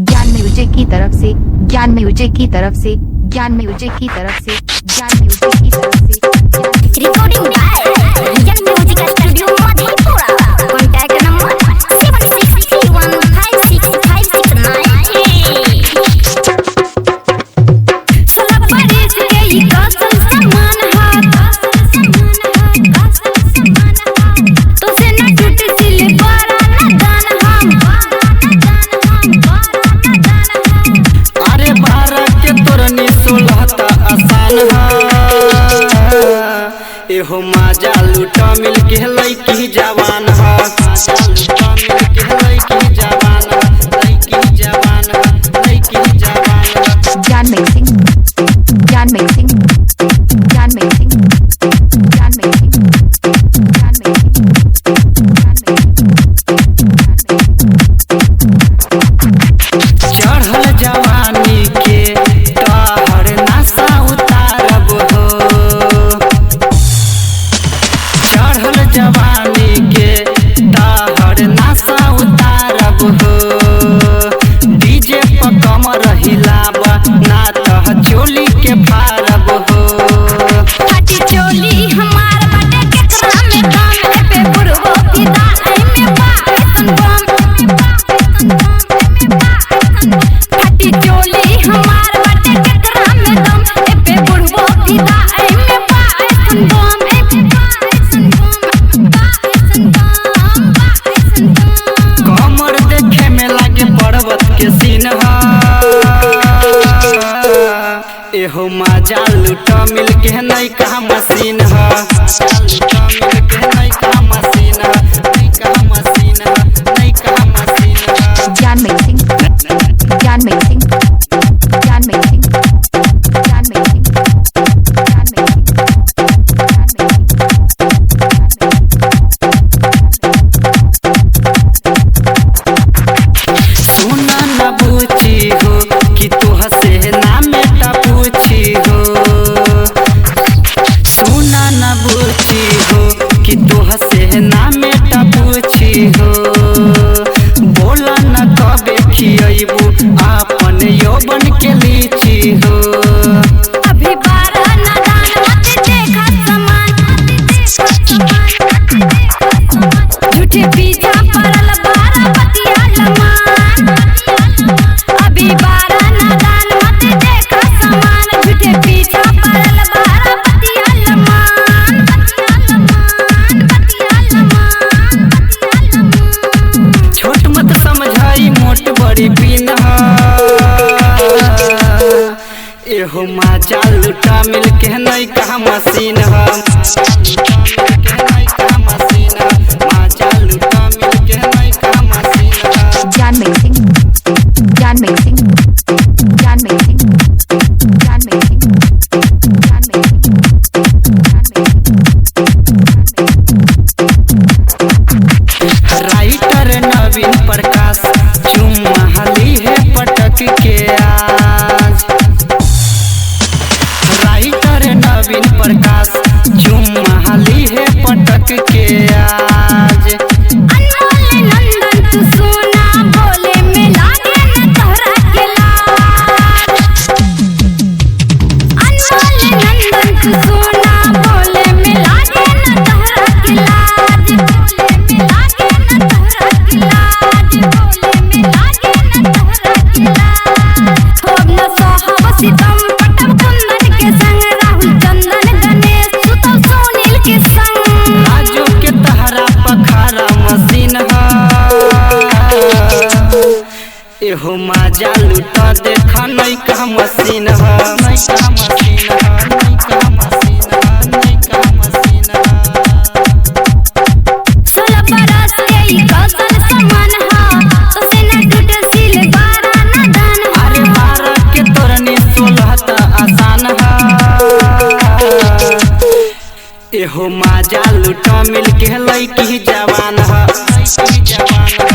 ज्ञान म्यूजिक की तरफ से, ज्ञान म्यूजिक की तरफ से, ज्ञान म्यूजिक की तरफ से, ज्ञान म्यूजिक की तरफ से। Recording by Gyan music studio Madhepura. Contact number 7631565698। 16 बरिस के ई कौशल समान हा, तो से न टूट सिल बारा न दान हम। अरे 12 के तोरनी 16 त आसान ह। एहो माजा लूट मिल के लईकी जवान ह। माजा लूट मिल के लईकी जवान ह, लईकी जवान ह, लईकी जवान ह। Gyan mixing, Gyan mixing, Gyan mixing, Gyan mixing, Gyan mixing, Gyan mixing. चढ़ल जवानी के तहर नशा उतारब हो। चढ़ल जवानी के तहर नशा उतारब हो। डीजे पर कमर हिलाब ना तह चोली के फारब हो। फटी चोली हमार बाटे केकरा में दाम, एपे बुढ़वो फिदा एमे बा ऐसन बम। फटी चोली हमार बाटे केकरा में दम, एपे बुढ़वो फिदा एमे बा ऐसन बम। एपे बा ऐसन बम, बा ऐसन बम, बा ऐसन बम। कमर देखे में लागे पर्वत के सीन ह। एहो माजा लूट मिल के नैका मशीन ह। माजा लूट मिल के नैका मशीन ह, नैका मशीन ह, नैका मशीन ह। Gyan mixing, Gyan mixing, Gyan mixing, Gyan mixing, Gyan mixing, Gyan mixing. सुना न पूछी हो कि तोह से ना मेटा पूछी हो। सुना न पूछी हो कि तोह से ना मेटा पूछी हो। बोला न कबे खियबू आपन यौवन के लीची हो। अभी बारह नादान मत देखा समान, झूठे पीछा पड़ल बारह बतिया लमान। अभी बारह नादान मत देखा समान, झूठे पीछा पड़ल बारह बतिया लमान। बतिया लमान, बतिया लमान, बतिया लमान। छोट मत समझाई मोट बड़ी बिन ह। एहो माजा लूटा मिल के नैका मशीन ह। माजा लूटा मिल के नैका मशीन ह, माजा लूटा मिल के नैका मशीन ह। Gyan mixing, Gyan mixing, Gyan mixing, Gyan mixing, Gyan mixing, Gyan mixing. Writer Naveen Prakash चुम्मा हली है पटक के आज। राइटर नवीन प्रकाश चुम्मा हली है पटक के आज। अनमोल नंदन तू सोना बोले में लागे न तोहरा के लाज। अनमोल नंदन तू सोना बोले में लागे न तोहरा के लाज। बोले में लागे न तोहरा के लाज, बोले में लागे न तोहरा के लाज। होब न सोहब सितम पटब कुंदन के संग, राहुल चंदन गणेश सुतब सुनील के संग। राजू के तहरा पखारा मशीन ह। एहो माजा लूट देख नैका मशीन ह। नैका मशीन ह, नैका मशीन ह, नैका मशीन ह। 16 बरस के ई कौशल समान हा, तो से न टूटल सिल बारह नादान हा। अरे 12 के तोरनी 16 त आसान ह। एहो माजा लूट मिल के लईकी जवान ह। लईकी जवान ह।